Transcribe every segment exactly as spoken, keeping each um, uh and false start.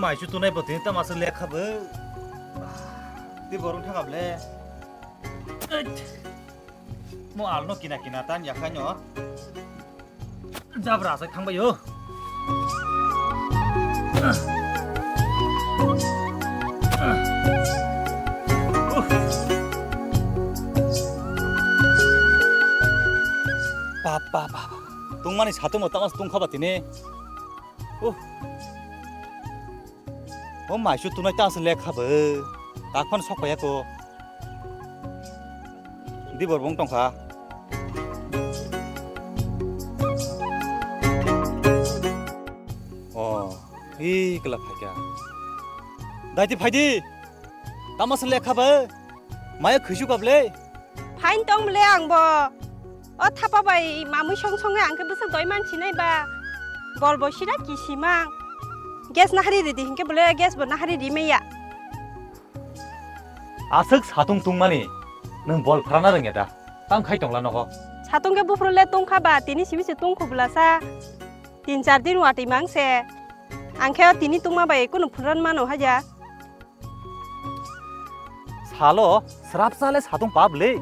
Aisu tunai bo tini tama se lekha bo. Ti borong thangap le. Mo alno kina kina tan yakhai no. Jabra sai thangbai yo. Bap, bap, bap. Tungmani satung mo tama se tungkha ba tini. Uh. O maisu tunai ta se lekha bo. Takphano sok paiya ko. Di bor bong tongkha. O, hi kla phaikha. Dai di phaidi. Tama se lekha bo. Maya khuisu kable. Phain tong bole ang bo. O thapa bai mamui song song ang khe bwswk doi man sinai ba. Bol bo sira kisimang. Gas na hari ridi hinkhe bole gas bo na hari ri maya. Aswk satung tungmani nwng bol phrana rwngya da? Tang khai tongla nogo. Satung khe buphuru le tungkha ba tini simi se tungkhu bwlasa. Tin char din watwi mang se. Ang khe o tini tungma bai kunu phunran mano haja. Salo, srap sale satung pap le.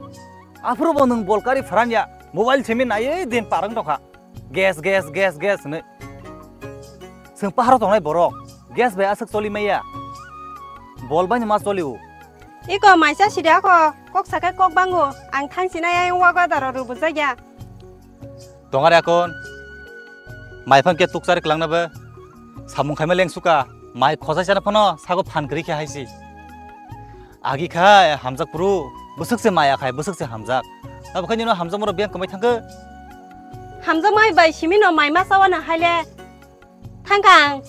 Aphuru bo nwng bol kari phranya, mobile simi naiwi din parang tokha. Gas, gas, gas, gas hwnwi. Chwng paharo tongnai borok, gas bai aswk choli maya. Bol bai ma choli o. Iko maisa sida kho, kok sakai kok bango, ang thang sinai ayang wago daro rubujakya. Tongari akon, mai phang ke tukchari klangna be, samung khaima leng suka, mai khojai chana phano sago phan kri khe haisi. Agi khai hamjak puru, bwswk se maya khai, bwswk se hamjak. Abo khai nino hamjak moro biyang kwmai thangkhe. Hamjak mai bai simi no mai ma sawa na haile. Thangkang.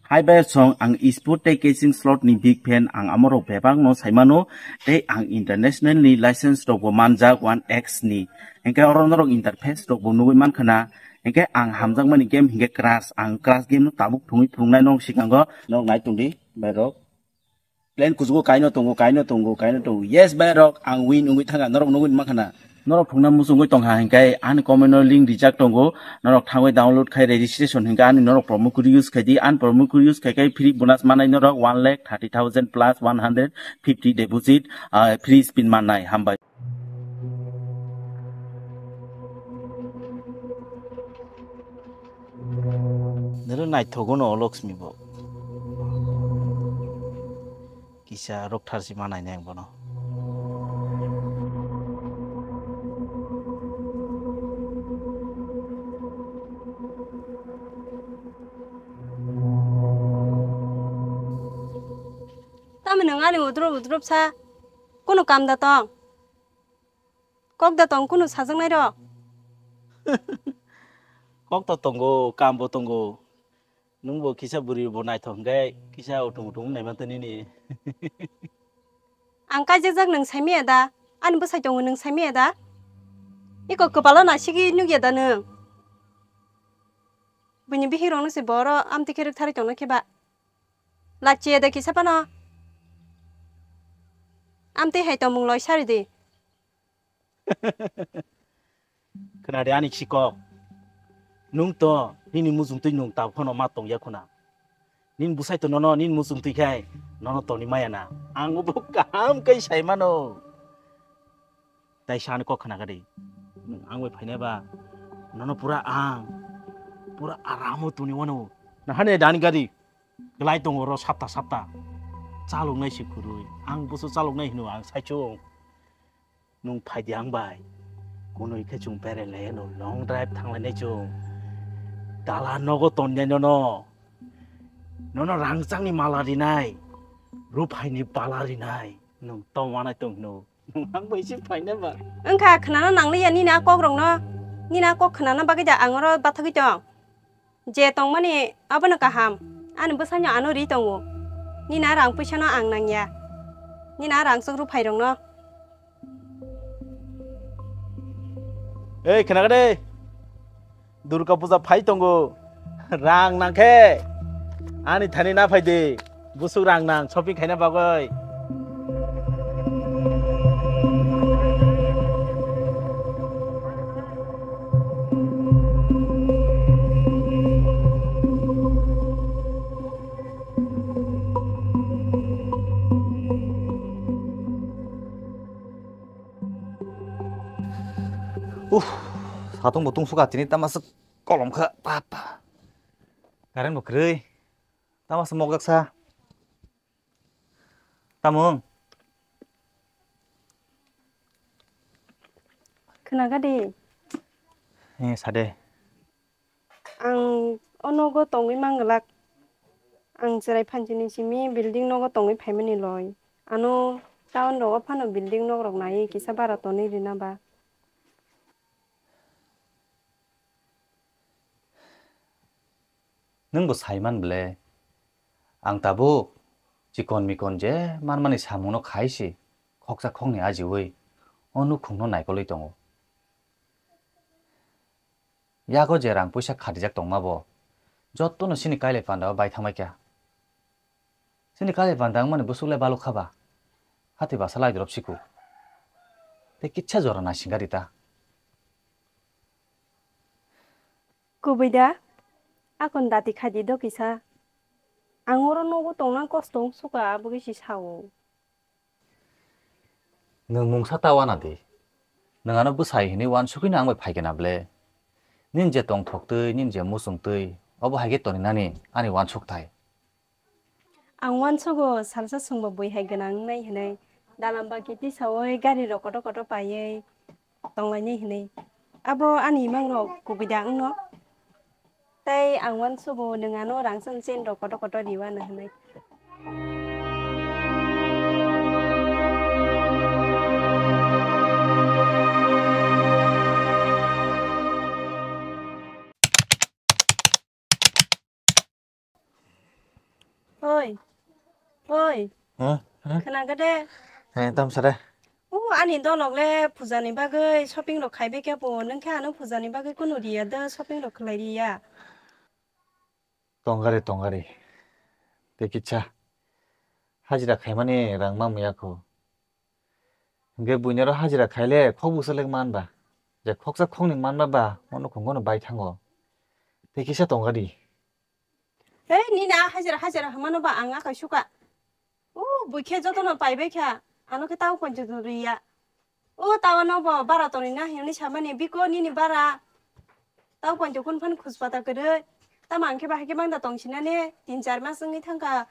Hai bai song ang esport tei casing slot ni big fan, ang amorok bebak no saimano tei ang international ni license rok bo manjak one X ni, hingke oro norok interface rok bo nugui mankha na, hingke ang hamjakmani game hingke Crash, ang Crash game no tabuk phunui phunuknai nog sikango. Nog nai tongdi bai rok. Plan kuchugo kaino tongo, kaino tongo, kaino tongo. Yes, bai rok, ang win wngwi thangkha, norok nugwi mankha na. Norok thungna muchungwi tongkha hinkhe ani comment o link rijak tongo. Norok thangwi download khai registration hinkhe ani norok promo code use khaidi. Ani promo code use khai khai free bonus manai norok one lakh thirty thousand plus one hundred fifty deposit, ah, free spin mannai. Hambai. Noro naithogo no o Laxmi bo. Kisa rok thar si ma nainai ang bono. Tamo nwng ani udrob udrob sa? Kunu kam da tong? Kok da tong kunu sajaknai rok? Kok to tongo, kam bo tongo. Nwng bo kisa bwrwi bo naithok hwnkhe kisa uthum uthum wng naima tani ni. Ang kaijajak nwng saimaya da? Ani bwsai tongo nwng saimaya da? Iko kwpalo nasigwi nukya da nwng? Buini bihik rokno se boro amtwi khe rwktharwi tongna khe ba. Lachiya da kisa phano. Amtwi hai tongmung loi sari di. Khna de ani sikok. Nwng to nini muchungtwi nwng tabuk phano ma tongya khuna. Nini bwsai to nono nini muchungtwi khai nono toni maya na. Ang bo kaham khe sai mano. Tai sani kok khna gadi. Nwng ang bai phainai ba nono pura ang pura aramo toni wano. Nahane dani gadi. Kwlai tongo oro sapta sapta. Chaloknai se kwrwi. Ang busu chaloknai hino ang saichung. Nwng phai di ang bai. Kunui khe chwng bere le no long drive thang lainai chwng. Dala nogo ton nai nono. Nono rangchak ni mala rinai. Ruphai ni bala rinai. Nwng tong wanai tong hino. Nwng ang bai se phainai ba. Wngkha khwnana nangliya nini a kok rok no. Nini a kok khwnana bagwi da ang oro bathagwi tong. Je tongmani abono kaham, ani bwsano ano ri tongo. Nini a rang puisano ang nangya. Nini a rang chukru phairokno. Ei, khwnakha de. Durga puja phai tongo. Rang nangkhe ani thani na phai de. Busuk rang nang shopping khaina bagwi. Uff, satung bo tungsukha tini tamasa kolom kha, papa. Current bo kwrwi, tamasa mokjak sa. Tamung? Khnaga di. Eh, sade. Ang o nogo tongwi manglak. Ang chwrai phanchini simi building nogo tongwi phaimani loi. Ano town rogo phano building nok rok naiwi kisa bara tonwi rina ba. Nwng bo sai man ble. Ang tabuk chikon mikon je manmani samungno khai se khoksa khoknwi ajiui o nukhungno naikolwi tongo. Yago je rang puisa khatijak tongma bo, jottono chini kailai panda o bai thangbai kha. Chini kailai panda wngmani bwswk le baluk kha ba, hati basa lai drop siku. Tei kitsa jora naisingkha rita. Kubui da, akon dati khaidi do kisa. Ang oro nogo tongna kosto wng suka, abo khe si sao. Nwng mungsa ta wana di. Nwng ano bwsai hinwi uansukgwino ang bai phai khe na ble? Nini je tongthok twi, nini je muchung twi, obo hai khe toni nani ani uansuk thai. Ang uansugo salsa songbo bui hai gwnang wngnai hinwi. Dalam ba kiti saui gari rok kotor kotor paiwi tonglainai hinwi. Abo ani imang rok kubui da wngno. Tei ang uansugo nwng ano rang chwng chen rok kotor kotor riwano hinwi. Oi, oi. Huh? Huh? Khna khe de. He, tam sare. O, ani dolok le puja ni bagwi shopping rok khai bai khe bo, nwng khe ano puja ni bagwi kunu riya da, shopping rok khlai riya. Tongari, tongari. Tei kitsa hajira khaimani rang ma muya kho. Hingke buini oro hajira khaile khok bwswk le man ba. Je khoksa khoknwi man ba ba, o nukhung no bai thango. Tei kisa tongkha di. Hei, nini a hajira, hajira hwnmano ba ang a kaisuka. O, bui khe jotono pai bai kha. Ano khe tao poncho riya. O, tao no bo bara toni na hwnwi samani biko nini bara. Tao poncho kun phan khuspata kwrwi. Tamo ang khe bahai khe mangda tongsinani tin char mas wngwi thangkha.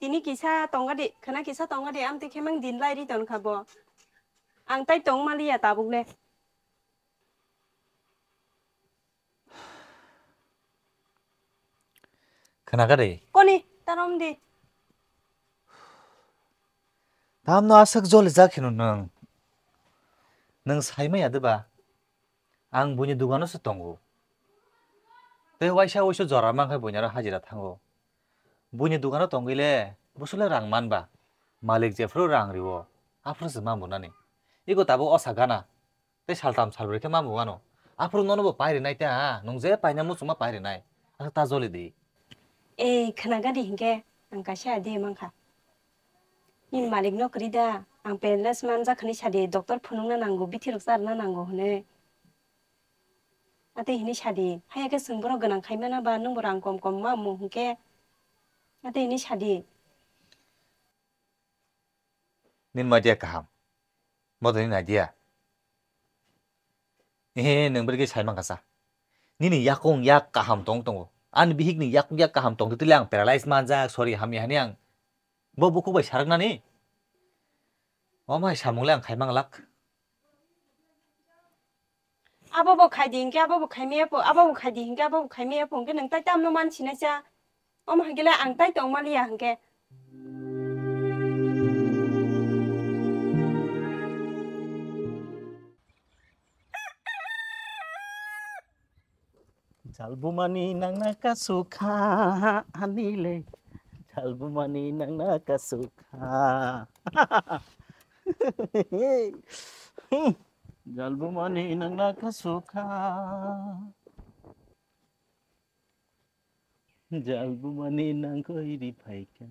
Tini kisa tongkha di, khwna kisa tongkha di, amtwi khe mang din lai ri tongkha bo. Ang tai tong maliya tabuk le. Khwna kha di? Koni, tarom di. Tamno aswk joli jak hino nwng? Nwng sai maya de ba? Ang buini dukano se tongo. Tei waisa waisa jora mankhe buini aro hajira thango. Buini dukano tongwi le bwswk le rang man ba. Malik jephru rang rio, aphuru se mambo nani. Ego tabuk osa gana. Tei saltam salbrwi khe mambo gano. Aphuru nono bo pai rinai ta, nwng je paina muchungma pai rinai. Asa ta joli di. E, khwna gadi hinkhe ang kaisa idea mankha. Nini malik no kwrwi da, ang paralysis manjak hwnwi sadi, doctor phunukna nango, bithi rok charwna nango hwnwi. Atwi hwnwi sadi, haya khe chwng borok gwnang khai mano ba, nwng bo rang kom kom ma omo hwnkhe. Atwi hwnwi sadi. Nini idea kaham. Bodo nini idea. Ehe, nwng bwrwi khe sai mankha sa. Nini yakung yak kaham tong tongo. Ani bihik ni yakung yak kaham tong twi le ang paralyze manjak, sorry hamya hwnwi ang bo bukhuk bai saraknani. Omo hai samung le ang khai manglak. Abo bo khai di hinkhe, abo bo khai maya pho, abo bo khai di hinkhe, abo bo khai maya pho, hinkhe nwng tai tamno man sinai cha. Omo hai khe le ang tai tong maliya hinkhe. Jalbumani nangna kasukha, ani le. Jalbumani nangna kasukha. Jalbumani nangna kasukha. Jalbumani nangkoi ri phaikha.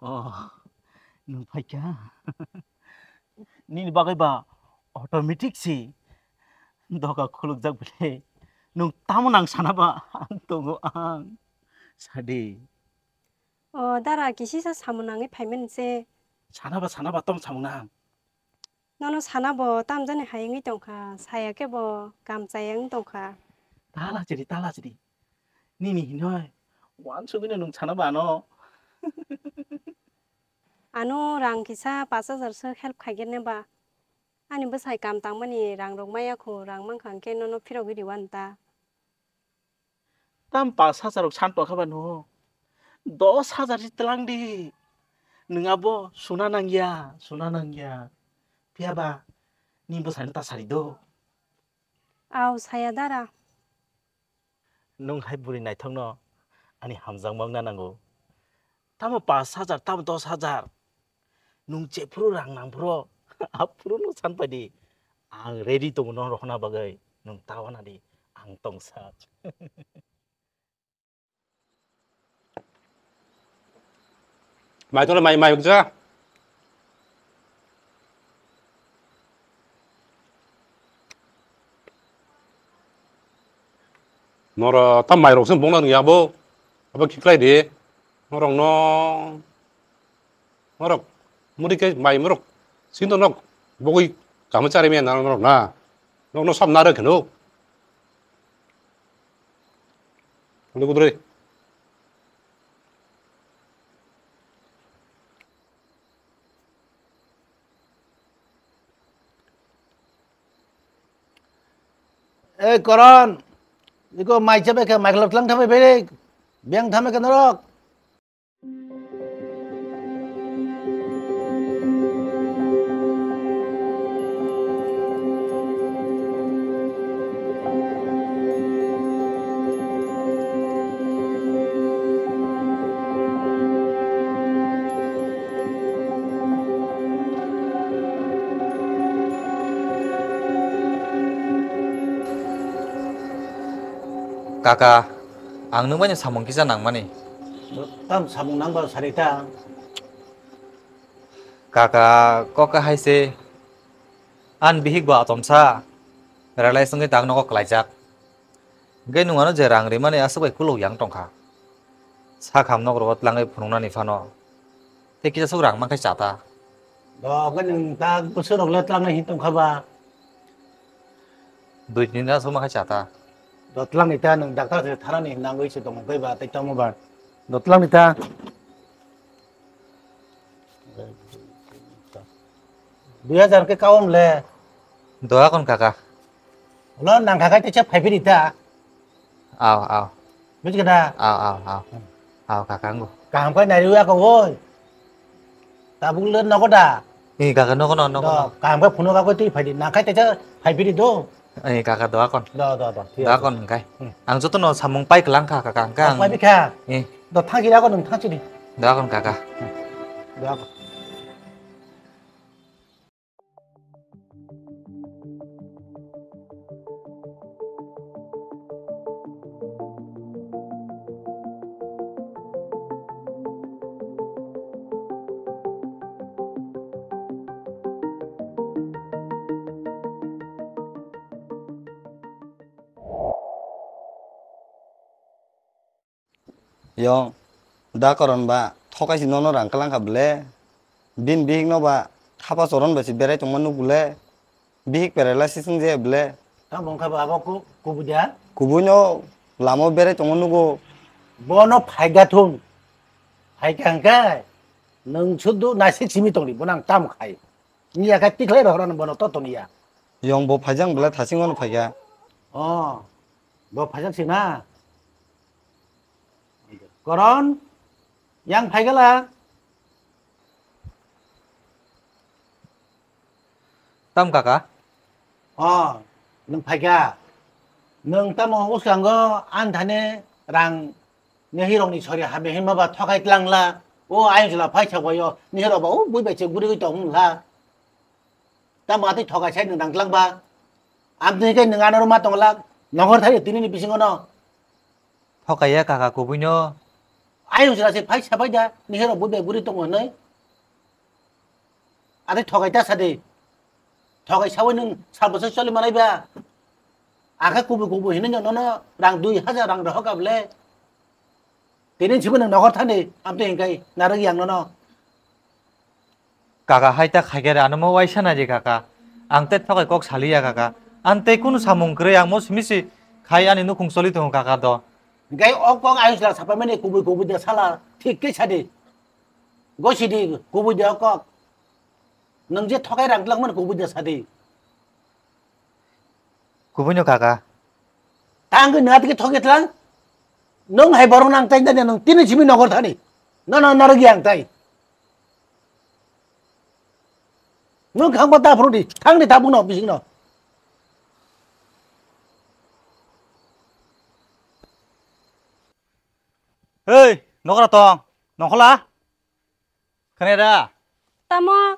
Oh, nwng phaikha. Nini bagwi ba automatic si doga khulukjak bwle. Nwng tamo nang sana ba ang tongo ang. Sadi. O dara, kisisa samung nangwi phaimani se. Sana ba, sana ba, tom samung nang. Nono sana bo tamjani hai wngwi tongkha, saya khe bo kam chaya wng tongkha. Tala chiri, tala chiri. Nini hinoi, wansugwino nwng sana ba ano. Ano rang kisa pash hajar se help khaigene ba. Ani bwsai kam tangmani rang rok maya kho, rang mankha hwnkhe nono phirogwi riwan ta. Tam pash hajar rok san tongkha ba no? Dos hajar se tlang di. Nwng abo suna nangya, suna nangya. Phiya ba, ni bwsano ta sari do. Aw, saya dara. Nwng hai bwrwi naithokno ani hamjakma wngna nango. Tamo pash hajar, tamo dos hajar. Nwng jephuru rang nangphuru, aphuru nwng san pai di. Ang ready tongo no rohorna bagwi. Nwng ta wana di, ang tongsa. Mai tole mai, mai ukja. Noro tam mai rok se bongna nungya bo. Abo khiklai di. Norok no, norok muri ke mai morok. Sinto nok bogui kamo chari me na norok na. Nok no sab na re kheno. Ando kudre. Ei Koron, iko mai chabai khe mai khlok tlang thamai bele, beng thamai khe norok. Kaka, ang nwng bai samung kisa nangmani. Tam samung nangba sari ta. Kaka, kok hai se, an bihik bo atomsa, relai songwi tak nogo klaijak. Hingke nwng ano je rang rimani aswk bai kuluk yang tongkha. Sakham nok rogo tlangwi phunuknani phano. Tei kisa swk rang mankhe chata. Do, hwnkhe nwng ta bwswk rok le tlangwi hin tongkha ba? Dui tin aswk mankhe chata. Do, tlangni ta nwng doctor se thanani nangwi se tongkha ba tei tamo ba. Do, tlangni ta. Dui hajar khe kaom le. Doa kon kaka. Lo nang kaka teisa phai phiri ta. Aw, aw. Buji kana? Aw, aw, aw. Aw, kaka ngo. Kaham kai nari uya ko woi. Tabuk le nogo da. Ni kaka nogo no, nogo no. Kaham kai phuno ka koi twi phai di. Nang kai teisa phai phiri do. Ani kaka doa kon. Do, do, do. Doa kon hingkai. Hmm. Ang joto no samung pai kelang kha kaka hingkai. Pai bikha. Eh. Do thang kira ko nung thang chini. Doa kon kaka. Doa kon. Yong, da Koron ba, thokai si nono rang kelang kha ble. Bini bihik no ba, thapa choron bai si berai tongma nuk ble. Bihik paralysis wng je ble. Tamo wngkha ba abo ku-, kubui da? Kubui no lama o berai tongma nugo. Bono phaiga thung. Phaikha hwnkhe, nwng sudu naisik simi tongdi, bono ang tamo khai. Niya khe tikhlai rw rw bono to toniya. Yong bo phaijak ble thasing ono phaikha. Oh, bo phaijak sima. Koron, yang phaigala. Tam kaka? Oh, nwng phaikha. Nwng tamo uskango anthane rang nehirokni sori hamya hinma ba thokai tlangla. O ayung chwla phaisa boyo nehirok ba o bui bai che gurigwi tong hwnla. Tamo atwi thokai sai nwng rang tlangba. Amtwi khe nwng anoro ma tongla. Nohor thai tini ni bisingo no. Thokaiya kaka kubui no. Ayung chwla se phai sabai da, nihero bui bai buri tongo hwnwi. Atwi thokai ta sadi. Thokai sawi nwng sal bwsai choli manai ba. Akhe kubui kubui hinwi no nono rang dui hajar rang rohor ka bwle. Tini simi nwng nokor thani, amtwi hingkai narwk yang nono. Kaka hai ta khaikhe re, ano mo waisa nai di kaka. Ang tei thokai kok saliya kaka. Ang tei kunu samung kwrwi, ang mo simi si khai ani nukhung choli tongo kaka do. Hingkai o kok ayung sala sapai mani kubui kubui de sala thik khe sadi. Gosi di kubui de o kok. Nwng je thokai rang twlang mani kubui de sadi. Kubui no kaka. Tang ke nat ke thoke tlang. Nwng hai borok nang tai nani nwng tini simi nokor thani. No no narwk yang tai. Nwng khang ba ta phuru di. Thang di tabuk no bising no. Hei, nokra tong. Nongkhola? Khane da? Tamo?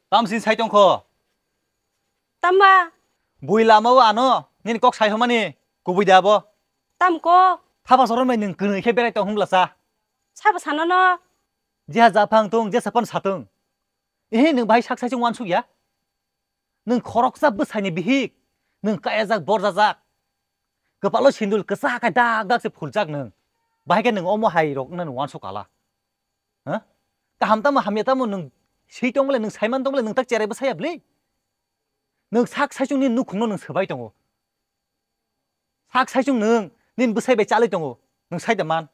Tam sin sai tongkho? Tamba? Bui lama o ano, nini kok sai homani, kubui da bo. Tam ko? Thapa soron bai nwng kwnwi khe berai tong hwnglasa. Sabo sano no? Jeha japhang tong, jesa pan satong. Ehe nwng bai sak sai chung wansuk ya? Nwng khoroksa bwsaini bihik, nwng kayajak borjajak. Kwpalo sindul kwchak hai dak dak se phuljak nwng. Bahai khe nwng omo hai rok nwng wansuk kala. Ha? Kaham tamo hamya tamo nwng swi tong bole, nwng saiman tong bole, nwng tak cherai bwsaya bli. Nwng sak saichung ni nukhung no nwng swbai tongo. Sak saichung nwng nini bwsai bai chalwi tongo. Nwng sai da man.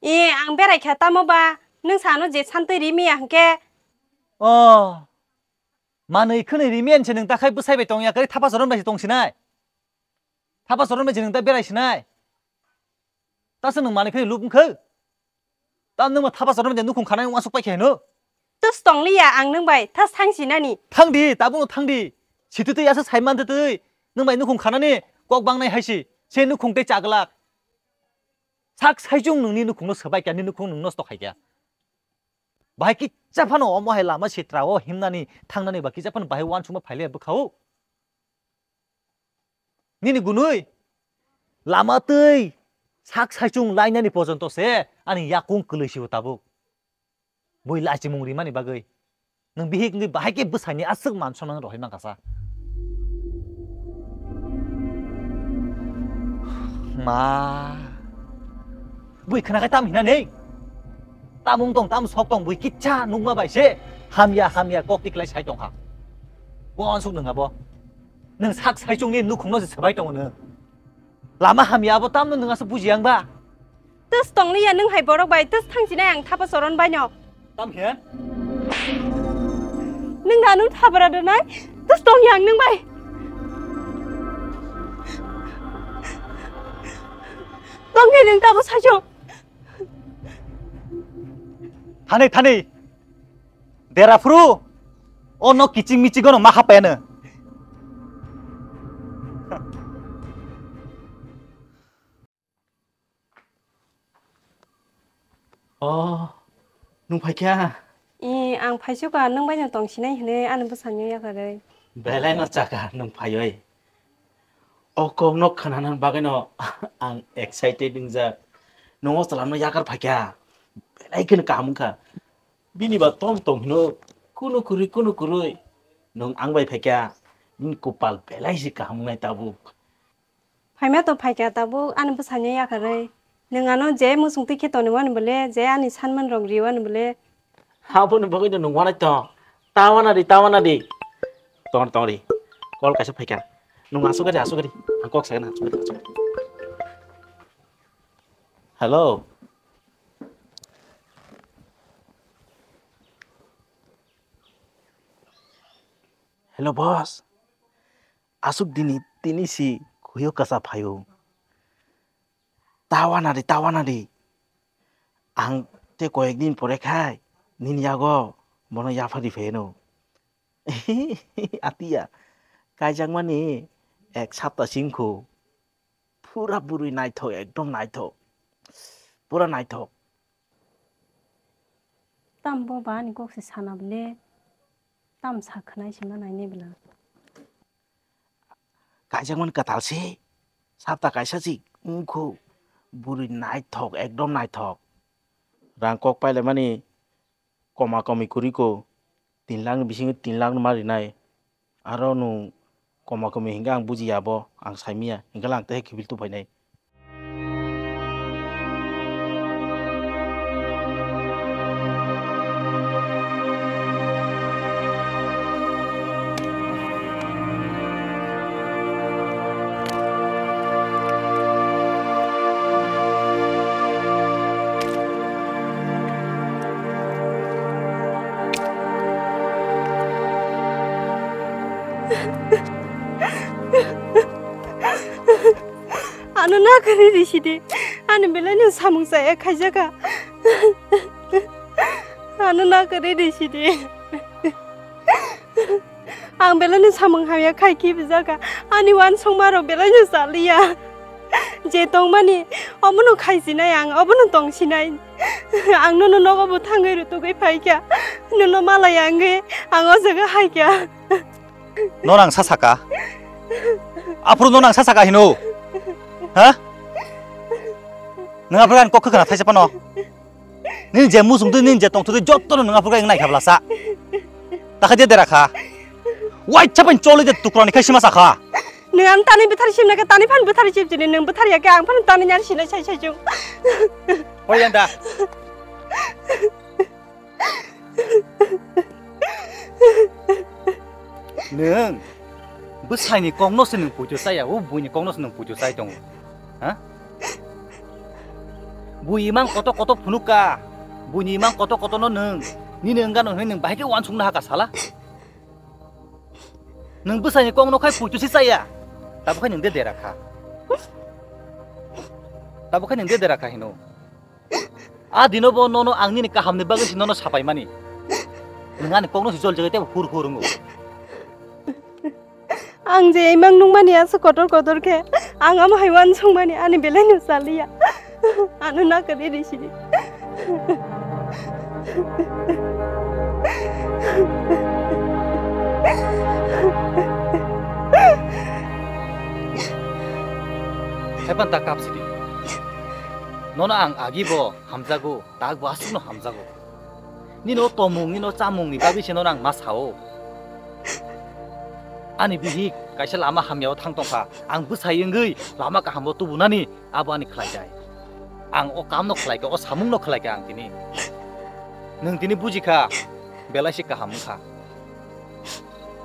E, ang berai kha tamo ba, nwng sano je santwi ri miya hwnkhe. O, manwi khwnwi ri miya se nwng takhai bwsai bai tongya, kwrwi thapa soron bai se tong sinai. Thapa soron bai se nwng ta berai sinai. Ta se nwng manwi khwnwi lub wngkhe. Ta nwng ma thapa soron bai nukhung khanai wasuk pai khe heno. Tus tong liya ang nwng bai, thas thang sinani. Thang di, tabuk no thang di. Sitwi twi asa sai man twi twi. Nwng bai nukhung khanani kok bangnai hai si. Se nukhung tei chaglak. Sak saichung nwngni nukhungno swbai kya, nini nukhung nwng nosto khai kya. Bahai kisa phano omo hai lama sitra o himnani thangnani ba kisa phano bahai wansukma phaile bwkha o. Nini gunui lama twi sak saichung lainani pojonto se ani yakung kwlwi si o tabuk. Bui lachimung rimani bagwi nwng bihik wngwi bahai khe bwsaini aswk man songna rohorwi mankha sa. Ma. Bui khna khai tam hinani? Tam wng tong, tam sok tong, bui kicha nukma bai se hamya hamya kok tiklai sai tongkha. Bo ansuk nwng abo. Nwng sak saichungni nukhungno se swbai tongo nwng. Lama hamya abo tamno nwng aswk bujiya wng ba? Tus tong liya nwng hai borok bai, tus thang chinai ang thapa soron bai no. Tam khe? Nwng da nwng thabra da nai, tus tong yang nwng bai. Tong khe nwng tabo saichung. Thani, thani. Dera phuru o nok kiching miching gono ma hapayano. O, nwng phaikha? I, ang phaisukha, nwng baino tongsinai hwnwi ani bwsano yakarwi. Belai no chakha nwng phaiwi. O kokno khwnanani bagwino ang excited wngjak. Nwng o chwlano yakar phaikha, belai kheno kaham wngkha. Bini ba tong tong hino, kunu kwrwi, kunu kwrwi. Nwng ang bai phaikha, bini kwpal belai se kaham wngnai tabuk. Phaima to phaikha tabuk ani bwsano yakarwi. Nwng ano je muchung twi khe tonwi mani bole, je ani sanman rok riwi mani bole. Aboni bagwi no nwng wanai to. Ta wana di, ta wana di. Tong, tong di. Call kaisa phaikha. Nwng asuk di, asuk di. Ang kok sakna asuk di, asuk di. Hello. Hello, boss. Asuk dini tini si khuyo kasa phaio. Tawana di, tawana di. Ang te koyek din pore khai nini yago bono yaphari pheno. Atiya, kaijakmani ek sapta singkho. Pura bwrwi naithok, ekdom naithok. Pura naithok. Tam bo ba ani kok se sana bole. Tam sa khwnai se ma nainai bwla. Kaijakmani kwtal se. Sapta kaisa si wngkhu. Bwrwi naithok, ekdom naithok. Rang kok pailaimani koma komi kwrwi ko tin lakh ni bisingo tin lakh no ma rinai. Aro nwng koma komi hinkhe ang bujiya bo, ang saimiya, hinkhe lang tei kiphil tubuphainai. Nakari risidi. Ani belai no samung chaya khaijaka. Ano nakari risidi. Ang belai no samung hamya khai khibijaga. Ani wansongma rok belai no chaliya. Je tongmani omono khaisinai ang, obono tongsinai. Ang nono nogo bo thangwi rutugwi phaikha. Nono malaya wngwi ang o jaga haikha. Nono ang sa saka. Aphuru nono ang sa saka hino. Ha? Nwng aphuru ani kok khna thaisa phano. Nini je muchung twi, nini je tong twi, jotto no nwng aphuru ang nai kha bwlasa. Takha je dera kha. Wai chapan choli je tukrani khai sima sa kha. Nwng ang tani bwthar simna khe tani phan bwthar sip chini, nwng bwthar ya khe ang phan tani nyar sinai sai sai chung. Oi yanda. Nwng bwsaini kokno se nwng puitu chaya, o buini kokno se nwng puitu chai tongo. Ha? Bui imang koto koto phunukka, buini imang koto koto no nwng, nini wngano hwnwi nwng bahai khe uansukna hakha sala? Nwng bwsaini kokno khai puitu se chaya, tabuk khai nwng de dera kha. Tabuk khai nwng de dera kha hino. A dino bo nono ang nini kahamni bagwi se nono sapaimani. Nwng ani kokno se jol jagwi tebo hur hur wngo. Ang je imang nungmani aswk kotor kotor khe, ang amo hai uansukmani ani belai no chaliya. Ano nakari risidi. Hepan ta kapsidi. Nono ang agi bo hamjago. Tak bo aswkno hamjago. Nini o tongmung, nini o chamungni bagwi se nono ang ma sao. Ani bihik kaisa lama hamyao thang tongkha, ang bwsai wngwi lama kahambo tubunani abo ani khlai dai. Ang o kamno khlaikha, o samungno khlaikha ang tini. Nwng tini bujikha, belai se kaham wngkha.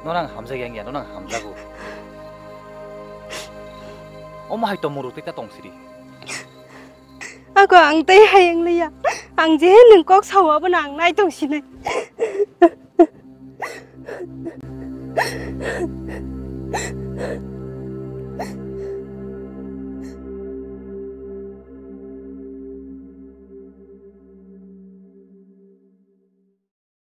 Nono ang hamjak yang ya, nono ang hamjago. Omo hai tongmung rok tei ta tong siri. Ako ang tei hai wng liya. Ang je nwng kok sao abono ang nai tong sinai.